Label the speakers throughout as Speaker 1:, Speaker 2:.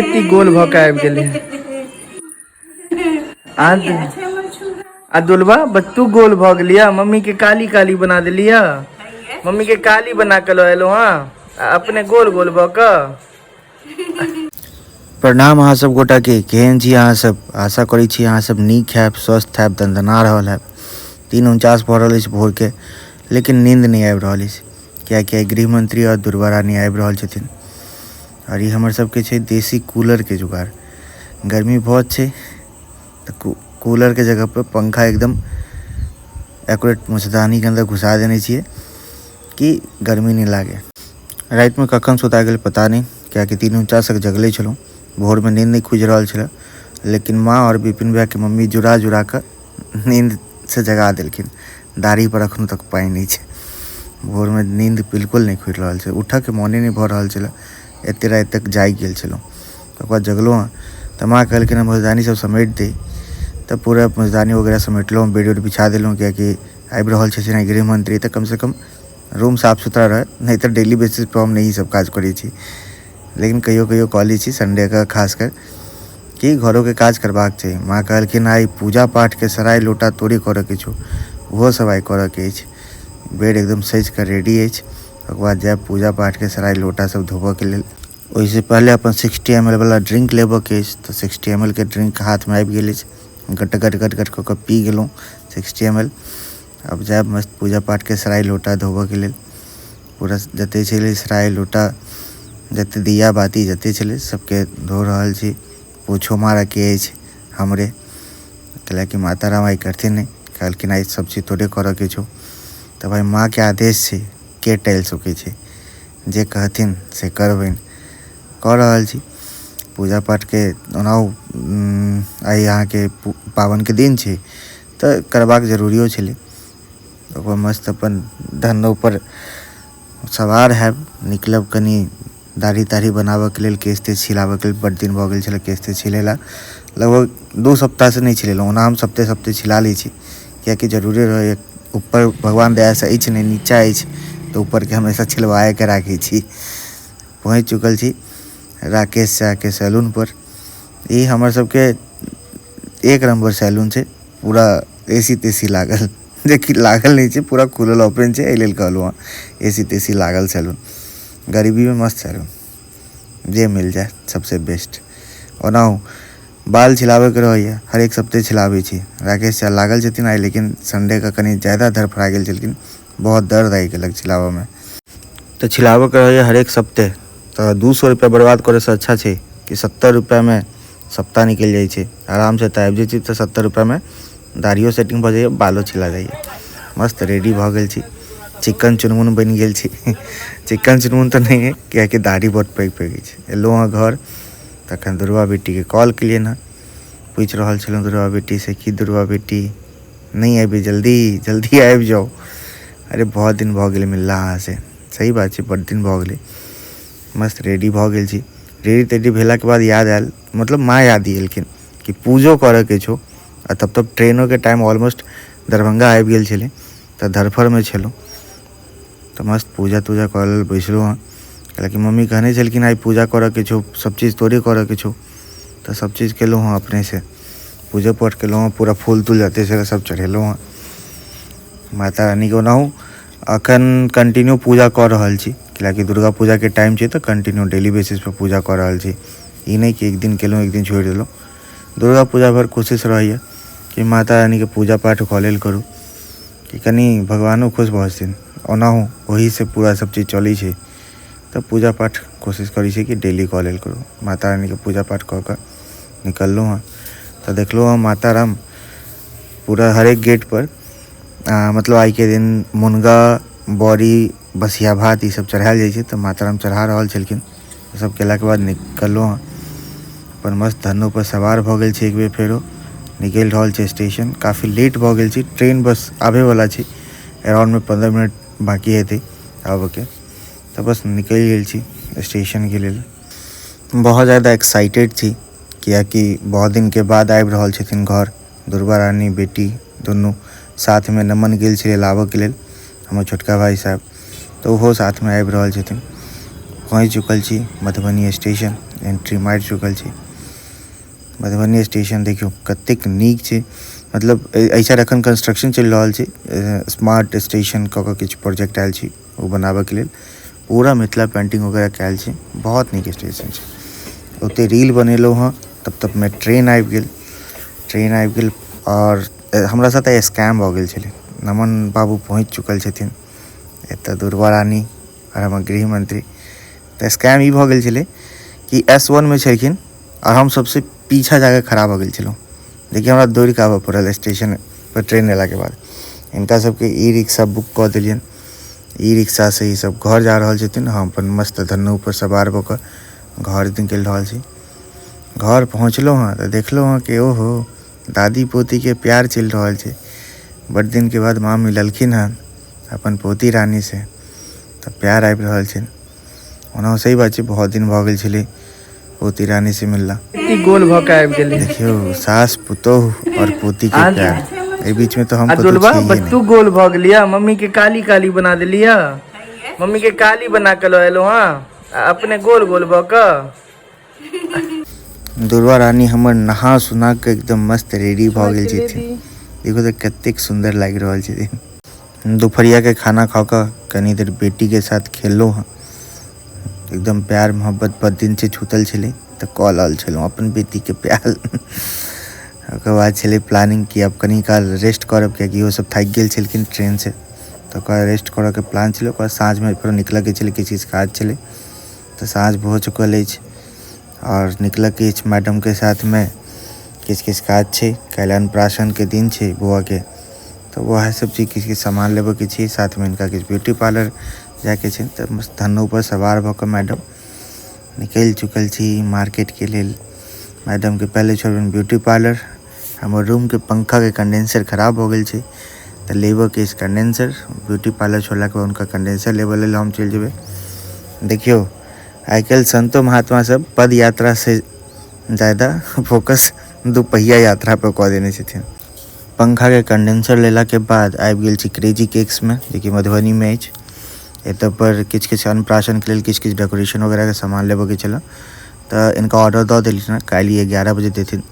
Speaker 1: एती गोल भऽ के आबि गेलै। आ आ दुलबा बत्तू गोल भऽ गेलियै, मम्मी के काली काली बना देलियै। मम्मी के काली बना के लऽ एलहुँ हँ आ अपने गोल गोल भऽ कऽ।
Speaker 2: प्रणाम अहाँ सब गोटा के, केहन छी अहाँ सब? आशा करै छी अहाँ सब नीक हैब, स्वस्थ हैब, दनदना रहल हैब। 3:49 भऽ रहल अछि भोर के, लेकिन नींद नहि आबि रहल अछि, कियाकि आइ गृहमंत्री और दुर्गा रानी आबि रहल छथिन। और ई हमर सबके छै देसी कूलर के जुगाड़। गर्मी बहुत छै तऽ कूलर के जगह पर पंखा एकदम एक्यूरेट मच्छरदानी के अंदर घुसा देने छियै कि गर्मी नहि लागे। रातिमे कखन सुता गेल पता नहि, कियाकि 3:49 तक जगले छलहुँ। भोरमे नींद नहि खुजि रहल छलै, लेकिन माँ आओर विपिन भैयाके मम्मी जुड़ा जुड़ा कऽ नींदसँ जगा देलखिन। दाढ़ी पर अखनो तक पानि अछि। भोरमे नींद बिल्कुल नहि खुलि रहल छै, उठऽके मोने नहि भऽ रहल छलै, एते राति तक जागि गेल छलहुँ। तकर बाद जगलहुँ हँ तऽ माँ कहलखिन हँ मच्छरदानी सब समेट दे, तऽ पूरा मच्छरदानी वगैरह समेटलहुँ, बेड उड बिछा देलहुँ, कियाकि आबि रहल छथिन गृहमंत्री तऽ कमसँ कम रूम साफ सुथरा रहै। नहि तऽ डेली बेसिस पर हम नहि ई सब काज करै छी, लेकिन कहियो कहियो कऽ लै छी संडेके खास कर कि घरोके काज करबाक चाही। माँ कहलखिन आइ पूजा पाठके सराय लोटा तोरे करऽके छौ, ओहो सब आइ करऽके अछि। बेड एकदम सजि कऽ रेडी अछि, ओकर बाद जायब पूजा पाठके सराय लोटा सब धोबऽके लेल। ओहिसँ पहिले अपन 60 एम एल वला ड्रिंक लेबऽके अछि, तऽ 60 एम एल के ड्रिंक हाथमे आबि गेल अछि। गट गट गट गट कऽ कऽ पी गेलहुँ 60 एम एल। आब जायब मस्त पूजा पाठके सराय लोटा धोबऽके लेल। पूरा जते छलै सराय लोटा, जते दिया बाती जते छलै सबके धो रहल छी। पोछो मारऽके अछि हमरे, कैलाकि माता राम आइ करथिन नहि, कहलखिन आइ सब चीज तोरे करऽके छौ। तऽ भाइ माँके आदेश छै, के टालि सकै छै, जे कहथिन से करबनि, कऽ रहल छी पूजा पाठके। ओनाहु आइ अहाँके पाबनिके दिन छै तऽ करबाक जरूरियो छलै। ओकर मस्त अपन धनोपर सवार हैब, निकलब कनि दाढ़ी ताढ़ी बनाबऽके लेल, केश तेश छिलाबऽके लेल। बड्ड दिन भऽ गेल छलै केश तेश छिलेला, लगभग 2 सप्ताहसँ नहि छिलेलहुँ। ओना हम सप्ते सप्ते छिला लै छी, कियाकि जरूरी रहैए। ऊपर भगवान दयासँ अछि नहि, नीचा अछि तऽ ऊपरके हमेशा छिलवाएके राखै छी। पहुँचि चुकल छी राकेश चाचाके सैलूनपर। ई हमर सबके 1 नम्बर सैलून छै, पूरा ए सी तेसी लागल, जेकि लागल नहि छै, पूरा खुलल ओपन छै, एहि लेल कहलहुँ हँ ए सी तेसी लागल सैलून। गरीबीमे मस्त सैलून जे मिल जाय सबसे बेस्ट। ओनाहु बाल छिलाबैके रहैए, हरेक सप्ते छिलाबै छी। राकेश चा लागल छथिन आइ, लेकिन संडेके कनि ज्यादा धड़फड़ा गेल छलखिन, बहुत दर्द आइ केलक छिलाबऽमे। तऽ छिलाबऽके रहैए हरेक सप्ते, तऽ 200 रुपैआ बर्बाद करैसँ अच्छा छै कि 70 रुपैआमे सप्ताह निकलि जाइ छै आरामसँ। तऽ आबि जाइ छी तऽ 70 रुपैआमे दाढ़ियो सेटिंग भऽ जाइए, बालो छिला जाइए। मस्त रेडी भऽ गेल छी, चिकन चुनमुन बनि गेल छी। चिकन चुनमुन तऽ नहि है, कियाकि दाढ़ी बहुत पैघ पैघ अछि। एलहुँ हँ घर, तखन दुर्गा बेटीके कॉल केलियनि हँ। पूछि रहल छलहुँ दुर्गा बेटीसँ कि दुर्गा बेटी नहि अयबै, जल्दी जल्दी आबि जाउ। अरे बहुत दिन भऽ गेलै मिलला अहाँसँ। सही बात छै, बड्ड दिन भऽ गेलै। मस्त रेडी भऽ गेल छी। रेडी तेडी भेलाके बाद याद आयल, मतलब माँ याद दिएलखिन कि पूजो करऽके छौ। आ तब तक ट्रेनोके टाइम ऑलमोस्ट दरभंगा आबि गेल छलै, तऽ धरफड़मे छलहुँ। तऽ मस्त पूजा तूजा करऽ लेल बैसलहुँ हँ, कैलाकि मम्मी कहने छलखिन आइ पूजा करऽके छौ, सब चीज तोरे करऽके छौ। तऽ सब चीज केलहुँ हँ अपनेसँ, पूजो पाठ केलहुँ हँ, पूरा फूल तूल जते छलै सब चढ़ेलहुँ हँ माता रानीके। ओनाहु अखन कंटिन्यू पूजा कऽ रहल छी, कैलाकि दुर्गा पूजाके टाइम छै, तऽ कंटिन्यू डेली बेसिस पर पूजा कऽ रहल छी। ई नहि कि एक दिन केलहुँ एक दिन छोड़ि देलहुँ। दुर्गा पूजा भरि कोशिश रहैए कि माता रानीके पूजा पाठ कऽ लेल करू, कि कनि भगवानो खुश भऽ जेथिन। ओनाहु ओहीसँ पूरा सब चीज चलै छै, तऽ पूजा पाठ कोशिश करै छी कि डेली कऽ लेल करू। माता रानीके पूजा पाठ कऽ कऽ निकललहुँ हँ, तऽ देखलहुँ हँ माता राम पूरा हरेक गेटपर मतलब आइके दिन मुनगा बड़ी बसिया भात ई सब चढ़ायल जाइ छै, तऽ माता राम चढ़ा रहल छलखिन। सब केलाके बाद निकललहुँ हँ, अपन मस्त धनुपर सवार भऽ गेल छी। एक बेर फेरो निकलि रहल छै स्टेशन। काफी लेट भऽ गेल छी, ट्रेन बस आबैवला छै, अराउंडमे 15 मिनट बाकी हेतै आबऽके। तऽ बस निकलि गेल छी स्टेशनके लेल। बहुत ज्यादा एक्साइटेड छी, कियाकि बहुत दिनके बाद आबि रहल छथिन घर दुर्गा रानी बेटी दुनू साथमे। नमन गेल छलै लाबऽके लेल, हमर छोटका भाइ साहब, तऽ ओहो साथमे आबि रहल छथिन। पहुँचि चुकल छी मधुबनी स्टेशन। एंट्री मारि चुकल छी। मधुबनी स्टेशन देखियौ कतेक नीक छै। मतलब एहि साइड अखन कंस्ट्रक्शन चलि रहल छै, स्मार्ट स्टेशन कऽ कऽ किछु प्रोजेक्ट आयल छै ओ बनाबऽके लेल। पूरा मिथिला पेंटिंग वगैरह कयल छै, बहुत नीक स्टेशन छै। ओते रील बनेलहुँ हँ, तब तकमे ट्रेन आबि गेल। ट्रेन आबि गेल आओर हमरा साथ स्कैम भऽ गेल छलै। नमन बाबू पहुँचि चुकल छथिन एतऽ, दुर्गा रानी आओर हमर गृहमंत्री। तऽ स्कैम ई भऽ गेल छलै कि S1 मे छलखिन आओर हम सबसँ पीछा जाके खड़ा भऽ गेल छलहुँ, जेकि हमरा दौड़ि कऽ आबऽ पड़ल स्टेशन पर ट्रेन अयलाके बाद। हिनका सबके ई रिक्शा बुक कऽ देलियनि। ई रिक्शासँ ई सब घर जा रहल छथिन। हम अपन मस्त धन्नो पर सवार भऽ कऽ घर निकलि रहल छी। घर पहुँचलहुँ हँ तऽ देखलहुँ हँ कि ओहो दादी पोतीके प्यार चलि रहल छै। बड्ड दिनके बाद माँ मिललखिन हँ अपन पोती रानीसँ, तऽ प्यार आबि रहल छै। ओना सही बात छै, बहुत दिन भऽ गेल छलै पोती रानीसँ मिलला।
Speaker 1: कते गोल भऽ के आबि गेलै।
Speaker 2: देखियौ सास पुतोह और पोती के प्यार, एहि बीच में तो हम
Speaker 1: आ
Speaker 2: कतौ
Speaker 1: दुलबा
Speaker 2: छियै
Speaker 1: बस
Speaker 2: नहि।
Speaker 1: तू गोल भऽ गेलिया, मम्मी के काली काली बना देलिया। मम्मी के काली बना के लऽ एलहुँ हँ आ अपने गोल गोल भऽ कऽ।
Speaker 2: दुर्गा रानी हमर नहा सुना के एकदम मस्त रेडी भऽ गेल छथिन। देखो तऽ कतेक सुंदर लागि रहल छथिन। दुपहरिया के खाना खा कऽ कनी देर बेटी के साथ खेललहुँ हँ, एकदम प्यार मोहब्बत बड़ दिन से छूटल छलै तऽ कऽ रहल छलहुँ अपन बेटी के प्यार। ओकर बाद छलै प्लानिंग कि आब कनी काल रेस्ट करब, कियाकि इहो सब थाकि गेल छलखिन ट्रेन से, तऽ ओकरा रेस्ट करऽके प्लान छलै। ओकर बाद साँझमे फेरो निकलऽके छलै, किछु किछु काज छलै। तऽ साँझ भऽ चुकल अछि आओर निकलऽके अछि मैडमके साथमे, किछु किछु काज छै। काल्हि अन्नप्राशनके दिन छै बौआके, तऽ वएह सब चीज किछु किछु सामान लेबऽके छै। साथमे हिनका किछु ब्यूटी पार्लर जाइके छै। तऽ मस्त धन्नोपर सवार भऽ कऽ मैडम निकलि चुकल छी मार्केटके लेल। मैडमके पहिले छोड़बनि ब्यूटी पार्लर। हमर रूमके पंखाके कंडेंसर खराब भऽ गेल छै तऽ लेबऽके अछि कंडेंसर। ब्यूटी पार्लर छोड़लाके बाद हुनका कंडेंसर लेबऽ लेल हम चलि जेबै। देखियौ आइ काल्हि संतो महात्मा सब पद यात्रा से ज्यादा फोकस दुपहिया यात्रा पर कऽ देने छथिन। पंखाके कंडेंसर लेलाके बाद आबि गेल छी क्रेजी केक्समे, जेकि मधुबनीमे अछि। एतऽ पर किछु किछु अन्नप्राशनके लेल किछु किछु डेकोरेशन वगैरहके सामान लेबऽके छलै, तऽ इनका ऑर्डर दऽ देलियनि। काल्हि 11 बजे देथिन।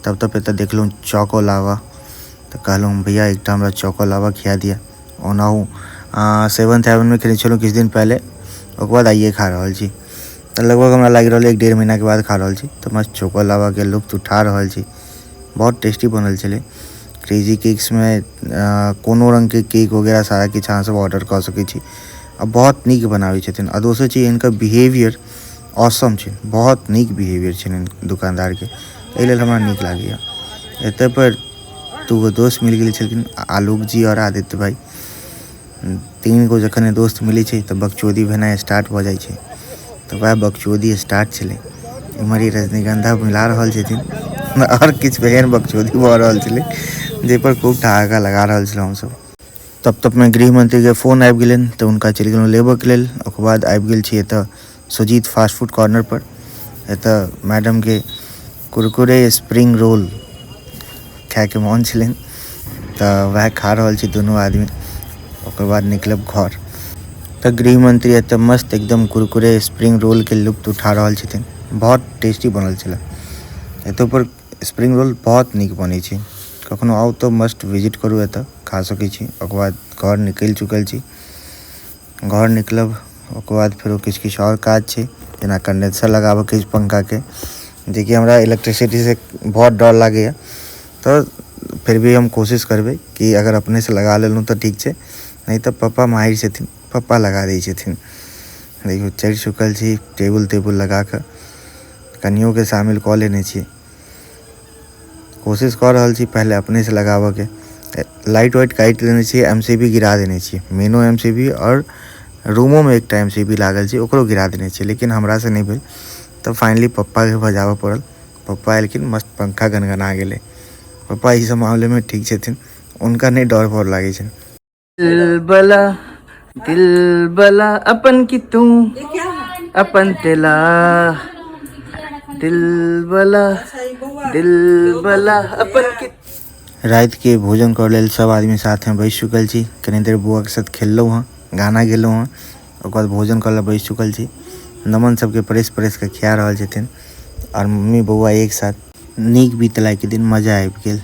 Speaker 2: तब तक एतऽ देखलहुँ चॉको लावा, तऽ कहलहुँ भैया एकटा हमरा चॉको लावा खिया दिअ। ओनाहु सेवन्थ हेवनमे खेने छलहुँ किछु दिन पहिले, ओकर बाद आइए खा रहल छी। तऽ लगभग हमरा लागि रहल 1-1.5 महीनाके बाद खा रहल छी। तऽ मस्त चॉको लावाके लुत्फ उठा रहल छी। बहुत टेस्टी बनल छलै। क्रेजी केक्समे कोनो रङ्गके केक वगैरह सारा किछु अहाँ सब ऑर्डर कऽ सकै छी आ बहुत नीक बनाबै छथिन। आ दोसर चीज हिनकर बिहेवियर ऑसम छै, बहुत नीक बिहेवियर छै दुकानदारके, एहि लेल हमरा नीक लागैए। एतऽ पर 2 गो दोस्त मिल गेल छलखिन, आलोक जी आओर आदित्य भाई। 3 गो जखन दोस्त मिलै छै तऽ बकचोदी भेनाइ स्टार्ट भऽ जाइ छै, तऽ वएह बकचोदी स्टार्ट छलै। इम्हर ई रजनीगंधा मिला रहल छथिन आओर किछु एहन बकचोदी भऽ रहल छलै जाहिपर खूब ठहाका लगा रहल छलहुँ हमसब। तब तकमे गृहमंत्रीके फोन आबि गेलनि तऽ हुनका चलि गेलहुँ लेबऽके लेल। ओकर बाद आबि गेल छी एतऽ सुजीत फास्ट फूड कॉर्नर पर। एतऽ मैडमके कुरकुरे स्प्रिंग रोल खायके मोन छलनि तऽ वएह खा रहल छी दुनू आदमी। ओकर बाद निकलब घर। तऽ गृहमंत्री एतऽ मस्त एकदम कुरकुरे स्प्रिंग रोलके लुत्फ उठा रहल छथिन। बहुत टेस्टी बनल छलै। एतऽ पर स्प्रिंग रोल बहुत नीक बनै छै। कखनो आउ तऽ मस्ट विजिट करू, एतऽ खा सकै छी। ओकर बाद घर निकलि चुकल छी। घर निकलब ओकर बाद फेरो किछु किछु आओर काज छै, जेना कंडेंसर लगाबऽके अछि पंखाके, जेकि हमरा इलेक्ट्रिसिटीसँ बहुत डर लागैए। तऽ फिर भी हम कोशिश करबै कि अगर अपनेसँ लगा लेलहुँ तऽ ठीक छै, नहि तऽ पप्पा माहिर छथिन, पप्पा लगा दै छथिन। देखियौ चढ़ि चुकल छी टेबुल तेबुल लगा कऽ, कनियोके शामिल कऽ लेने छी। कोशिश कऽ रहल छी पहिले अपनेसँ लगाबऽके। लाइट वाइट काटि देने छियै, MCB गिरा देने छियै, मेनो MCB आओर रूमोमे एकटा MCB लागल छै ओकरो गिरा देने छियै, लेकिन हमरासँ नहि भेल। तऽ फाइनली पप्पाके बजाबऽ पड़ल। पप्पा एलखिन, मस्त पंखा गनगना गेलै। पप्पा ई सब मामलेमे ठीक छथिन, हुनका नहि डर भर लागै छनि।
Speaker 1: दिल बला दिल बला अपन की तू अपन तेला, दिल बला दिल बला अपन की।
Speaker 2: रातिके भोजन करऽ लेल सब आदमी साथमे बैसि चुकल छी। कनी देर बौआके साथ खेललहुँ हँ, गाना गेलहुँ हँ, ओकर बाद भोजन करऽ लए बैसि चुकल छी। नमन सबके परसि परसि कऽ खिया रहल छथिन। आओर मम्मी बौआ एक साथ। नीक बीतल आइके दिन, मजा आबि गेल।